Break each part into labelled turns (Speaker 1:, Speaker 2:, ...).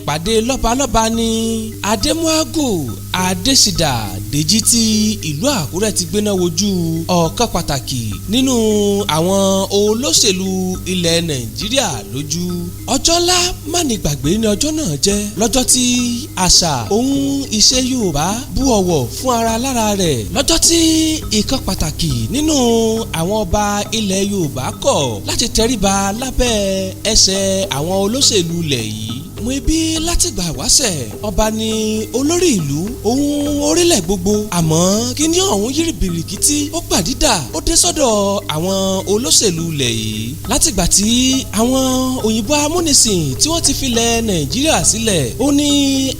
Speaker 1: Ìpàdé lọ́balọ́ba ní Adémúágù Adésídà Dèjì tí ìlú Àkúrẹ́ ti gbéná wojú ọ̀kan pàtàkì nínú àwọn olóṣèlú ilẹ̀ Nàìjíríà lójú. Ọjọ́ ńlá mánigbàgbé ní ọjọ́ náà jẹ́, lọ́jọ́ tí àṣà ohun ìṣe Yorùbá bu ọ̀wọ̀ fún ara lára rẹ̀, lọ́jọ́ tí ìkan pàtàkì nínú àwọn ọba ilẹ̀ Yorùbá kọ̀ láti tẹríba lábẹ́ ẹsẹ̀ àwọn olóṣèlú ilẹ̀ yìí. Mú ibi látìgbà wáṣẹ̀, ọba ni olórí ìlú òun orílẹ̀ gbogbo, àmọ́ kíní ọ̀hún yírí bìrìkìtì, ó gbàdídà, ó dé sọ́dọ̀ àwọn olóṣèlú ilẹ̀ yìí. Látìgbà tí àwọn òyìnbó amúnisìn tí wọ́n ti filẹ̀ Nàìjíríà sílẹ̀, ó ní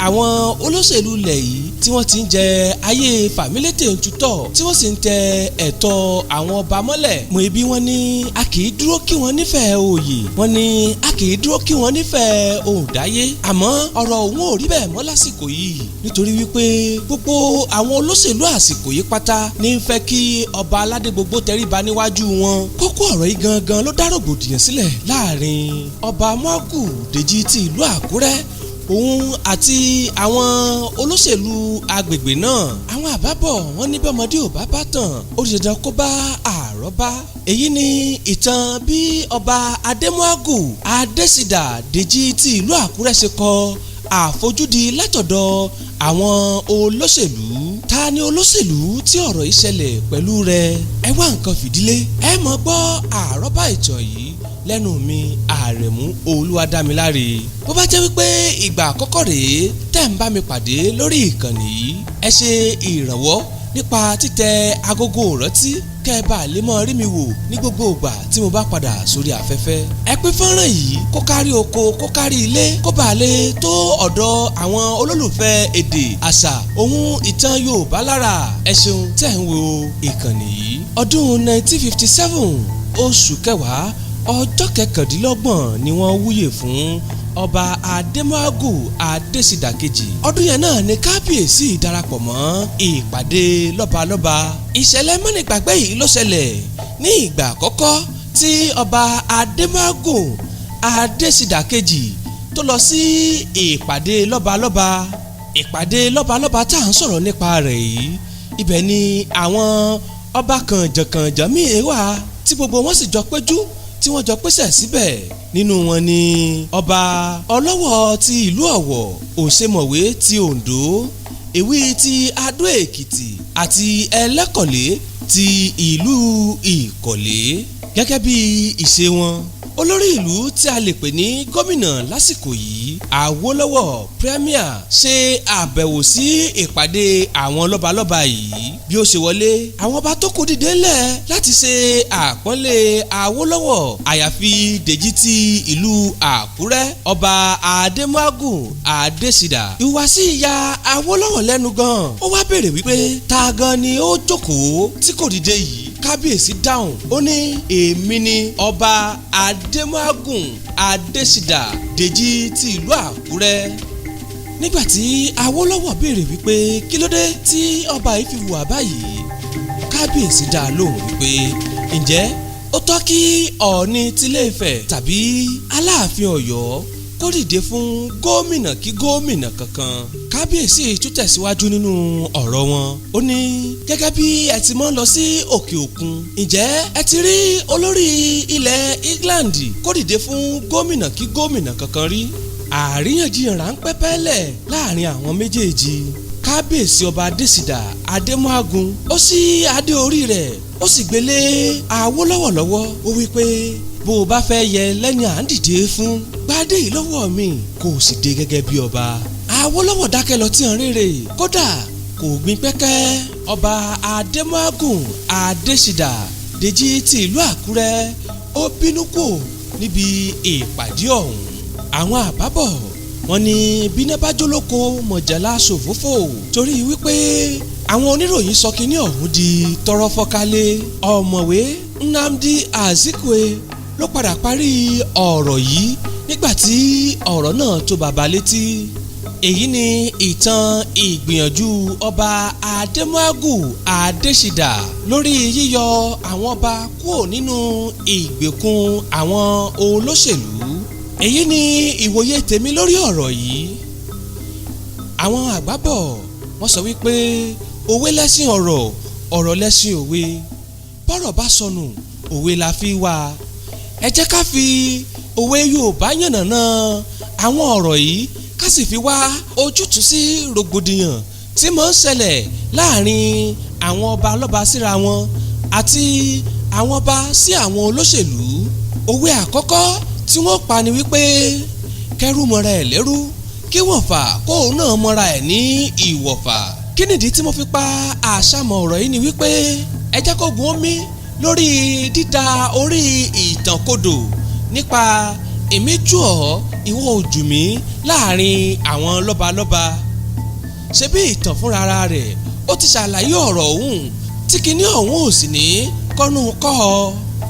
Speaker 1: àwọn olóṣèlú ilẹ̀ yìí tí wọ́n ti ń jẹ ayé fàmílétè ń tutọ́, tí wọ́n sì ń tẹ ẹ̀tọ́ àwọn ọba mọ́lẹ̀. Mọ ibi wọn ní a kì í dúró kí wọ́n nífẹ̀ẹ́ òye, wọ́n ní a kì í dúró kí wọ́n nífẹ̀ẹ́ òǹdáyé, àmọ́ ọ̀rọ̀ òun ò rí bẹ́ẹ̀ mọ́ lásìkò yìí, nítorí wípé gbogbo àwọn olóṣèlú àsìkò yìí pátá ní ń fẹ́ kí ọba aládé gbogbo tẹríba níwájú wọn. Kókó ọ̀rọ̀ yìí gangan ló dá rògbòdìyàn sílẹ̀ láàrin ọba Mọ́gù Dèjì ti ìlú Àkúrẹ́ òun àti àwọn olóṣèlú agbègbè náà. Àwọn àbábọ̀ wọn ní bọ́mọdé ò bá bá tàn, ó di dandan kó bá àrọ́bá. Èyí ni ìtàn bí ọba Adémúágù Adésídà Dèjì ti ìlú Àkúrẹ́ ṣe kọ àfojúdi látọ̀dọ̀ àwọn olóṣèlú. Ta ni olóṣèlú tí ọ̀rọ̀ yìí ṣẹlẹ̀ pẹ̀lú rẹ̀? Ẹ wá nǹkan fìdílé, ẹ mọ̀ gbọ́ àrọ́bá ìtàn yìí lẹ́nu mi, Àrẹ̀mú Olúwadámiláre. Bó bá jẹ́ wípé ìgbà àkọ́kọ́ rèé tẹ́ ń bá mi pàdé lórí ìkànnì yìí, ẹ ṣe ìrànwọ́ nípa títẹ agogo ìrántí kẹ́ ẹ bá lè mọ́ rí mi wò ní gbogbo ìgbà tí mo bá padà sórí afẹ́fẹ́. Ẹ pín fọ́nrán yìí kó kárí oko, kó kárí ilé, kó bá lè tó ọ̀dọ̀ àwọn olólùfẹ́ èdè, àṣà ohun ìtàn Yorùbá lára. Ẹ ṣeun tẹ́ ń wo ìkànnì yìí. Ọdún 1957, oṣù kẹwàá, ọjọ́ 29 ni wọ́n wúyè fún ọba Adémọ́gù Adésídà kejì. Ọdún yẹn náà ni kábíyèsí darapọ̀ mọ́ ìpàdé lọ́balọ́ba. Ìṣẹ̀lẹ̀ mọ́nìgbàgbé yìí ló ṣẹlẹ̀ ní ìgbà àkọ́kọ́ tí ọba Adémọ́gù Adésídà kejì tó lọ sí ìpàdé lọ́balọ́ba. Ìpàdé lọ́balọ́ba tá à ń sọ̀rọ̀ nípa rẹ̀ yìí, ibẹ̀ ni àwọn ọba kànjànkànjàn míì wà tí gbogbo wọn sì jọ péjú, tí wọ́n jọ pèsè síbẹ̀. Nínú wọn ni ọba Ọlọ́wọ̀ ti ìlú Ọ̀wọ̀, Òṣèmọ̀wé ti Oǹdó, Èwí ti Adó Èkìtì àti Ẹlẹ́kọ̀lé ti ìlú Ìkọ̀lé. Gẹ́gẹ́ bí ìṣe wọn, olórí ìlú tí a lè pè ní gómìnà lásìkò yìí, Àwólọ́wọ̀ Premier, ṣe àbẹ̀wò sí ìpàdé àwọn lọ́balọ́ba yìí. Bí ó ṣe wọlé, àwọn ọba tó kù dìde ńlẹ̀ láti ṣe àpọ́nlé Àwólọ́wọ̀, àyàfi Dèjì ti ìlú Àkúrẹ́, ọba Adémọ́gù Adésídà. Ìhùwàsí ya Àwólọ́wọ̀ lẹ́nu gan. Ó wá béèrè wípé ta gan ni ó jókòó tí kò dìde yìí? Kábíyèsí dáhùn, ó ní èmi ni ọba Adémọ́gùn Adésídà Dèjì ti ìlú Àkúrẹ́. Nígbà tí Awólọ́wọ̀ béèrè wípé kí ló dé tí ọba yìí fi hùwà báyìí, kábíyèsí dá a lóhùn wípé ǹjẹ́ ó tọ́ kí Ọọ̀ni tilé Ifẹ̀ tàbí Aláàfin Ọ̀yọ́ kó dìde fún gómìnà kí gómìnà kankan? Kábíyèsí tún tẹ̀síwájú nínú ọ̀rọ̀ wọn, ó ní gẹ́gẹ́ bí ẹ ti mọ́ lọ sí òkè òkun, ǹjẹ́ ẹ ti rí olórí ilẹ̀ England kó dìde fún gómìnà kí gómìnà kankan rí? Àríyànjiyàn ráńpẹ́ pẹ́lẹ̀ láàrin àwọn méjèèjì. Kábíyèsí ọba Adésídà Adémọ́àgùn ó sí adé orí rẹ̀, ó sì gbélé Awólọ́wọ̀ lọ́wọ́. Ó wí pé bó o bá fẹ́ yẹ lẹ́ni à ń dìde fún, gbadé yìí lọ́wọ́ mi, kò sì dé gẹ́gẹ́ bí ọba. Awólọ́wọ̀ dákẹ́ lọ tí hàn rere, kódà kò gbin pẹ́kẹ́. Ọba Adémọ́àgùn Adésídà Dèjì ti ìlú Àkúrẹ́ ó bínú kò níbi ìpàdé ọ̀hún. Àwọn àbábọ̀ wọ́n ní bíná bá jólóko mọ̀jàlá ṣòfófò, torí wípé àwọn oníròyìn sọ kínní ọ̀hún di tọrọ fọ́kálẹ̀. Ọ̀mọ̀wé Nnamdi Azikiwe ló padà parí ọ̀rọ̀ yìí nígbà tí ọ̀rọ̀ náà tó bàbá létí. Èyí ni ìtàn ìgbìyànjú ọba Adémọ́àgù Adésídà lórí yíyọ àwọn ọba kúrò nínú ìgbèkùn àwọn olóṣèlú. Èyí ni ìwòye tèmi lórí ọ̀rọ̀ yìí. Àwọn àgbà bọ̀, wọ́n sọ wípé òwe lẹ́ṣin ọ̀rọ̀, ọ̀rọ̀ lẹ́ṣin òwe. Bọ́rọ̀ bá sọnù, òwe la fi wá. Ẹ jẹ́ ká fi òwe Yorùbá yànnàná àwọn ọ̀rọ̀ yìí, ká sì fi wá ojútùú sí rògbòdìyàn tí mò ń ṣẹlẹ̀ láàrin àwọn ọba lọ́ba síra wọn àti àwọn ọba sí àwọn olóṣèlú. Òwe àkọ́kọ́ tí wọ́n pa ni wípé kẹ́rú mọ́ra ẹ̀ lẹ́rú, kí wọ̀fà kóun náà mọ́ra ẹ̀ ní ìwọ̀fà. Kí nìdí tí mo fi pa àṣàmọ̀ ọ̀rọ̀ yìí ni wípé ẹ jẹ́ kó gun omi lórí dídá orí ìtàn kodò nípa èmi jù ọ́, ìwọ ò jù mí láàrin àwọn lọ́balọ́ba. Ṣebí ìtàn fúnra rẹ̀ ó ti ṣàlàyé ọ̀rọ̀ ọ̀hún, tí kinní ọ̀hún ò sì ní kọ́nú kọ́ ọ.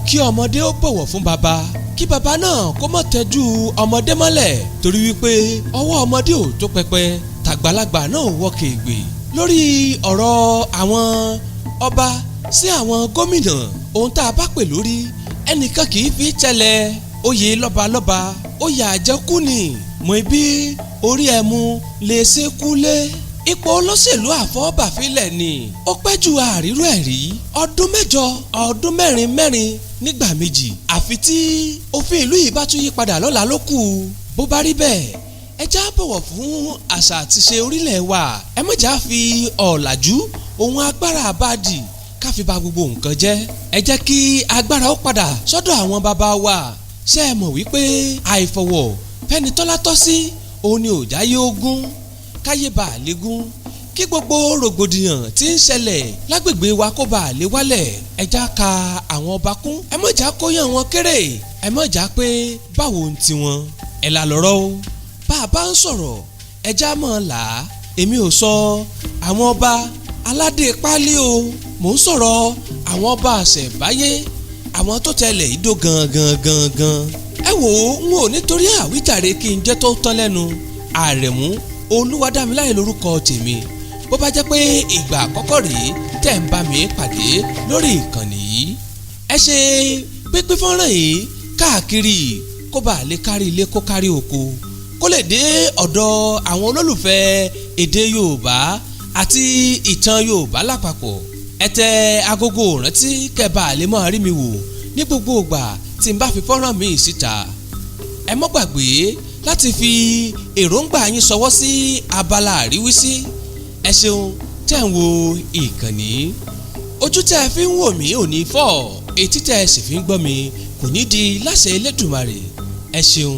Speaker 1: Kí ọmọdé ó bọ̀wọ̀ fún baba, kí baba náà kó má tẹ́jú ọmọdé mọ́lẹ̀, torí wípé ọwọ́ ọmọdé ò tó pẹpẹ, tàgbàlagbà náà wọ kègbè. Lórí ọ̀rọ̀ àwọn ọba sí àwọn gómìnà, ohun tá a bá pè lórí, ẹnìkan kì í fi tẹ́lẹ̀. Oyè lọ́balọ́ba, oyè àjẹkù ni mọ̀, ibi orí ẹmu lè ṣe kúlé. Ipò olóṣèlú àfọwọ́bàfilẹ̀ ni ó pẹ́ ju àríró ẹ̀ rí, ọdún 8, ọdún mẹ́rin mẹ́rin nígbà méjì, àfi tí òfin ìlú yìí bá tún yí padà lọ́la ló kù. Bó bá rí bẹ́ẹ̀, ẹ já bọ̀wọ̀ fún àṣà àtiṣe orílẹ̀ wa. Ẹ má já fi ọ̀làjú ohun agbára àbádì ká fi bà gbogbo nǹkan jẹ́. Ẹ jẹ́ kí agbára ó padà sọ́dọ̀ àwọn bàbá wa. Ṣé ẹ mọ̀ wípé àìfọ̀wọ̀ fẹ́ni tọ́lá tọ́ sí òun ni òjá yóò gún káyé bá a lè gún, kí gbogbo rògbòdìyàn tí ń ṣẹlẹ̀ lágbègbè wa kó bá a lè wálẹ̀? Ẹ já ka àwọn ọba kún, ẹ má já kó yàn wọn kéré, ẹ má já pé báwo ń tiwọn. Ẹ̀ là lọ́rọ̀ o. Bá a bá ń sọ̀rọ̀, ẹ já mọ̀ là á. Èmi ò sọ àwọn ọba aládé pálí o, mò ń sọ̀rọ̀ àwọn ọba àṣẹ̀báyé, àwọn tó tẹlẹ̀ ìdó gangan gangan. Ẹ wò ó, n ò nítorí àwíjàre kí n jẹ́ tó tán lẹ́nu. Àrẹ̀mú Olúwadámiláyè lórúkọ tèmi. Bó bá jẹ́ pé ìgbà àkọ́kọ́ rèé tẹ̀ ń bá mi pàdé lórí ìkànnì yìí, ẹ ṣe pínpín fọ́nrán yìí káàkiri, kó bá lè kárí ilé, kó kárí oko, kó lè dé ọ̀dọ̀ àwọn olólùfẹ́ èdè Yorùbá àti ìtàn Yorùbá lápapọ̀. Ẹ tẹ agogo rántí kẹ́ bá lè máa rí mi wò ní gbogbo ìgbà tí n bá fi fọ́nrán mi síta. Ẹ mọ́ gbàgbé láti fi èròǹgbà yín ṣọwọ́ sí abala àríwísí. Ẹ ṣeun tẹ́ ń wo ìkànnì. Ojú tẹ́ ẹ fi ń wò mí ò ní fọ́, etí tẹ́ ẹ sì fi ń gbọ́ mi kò ní di láṣẹ Elédùmarè. Ẹ ṣeun.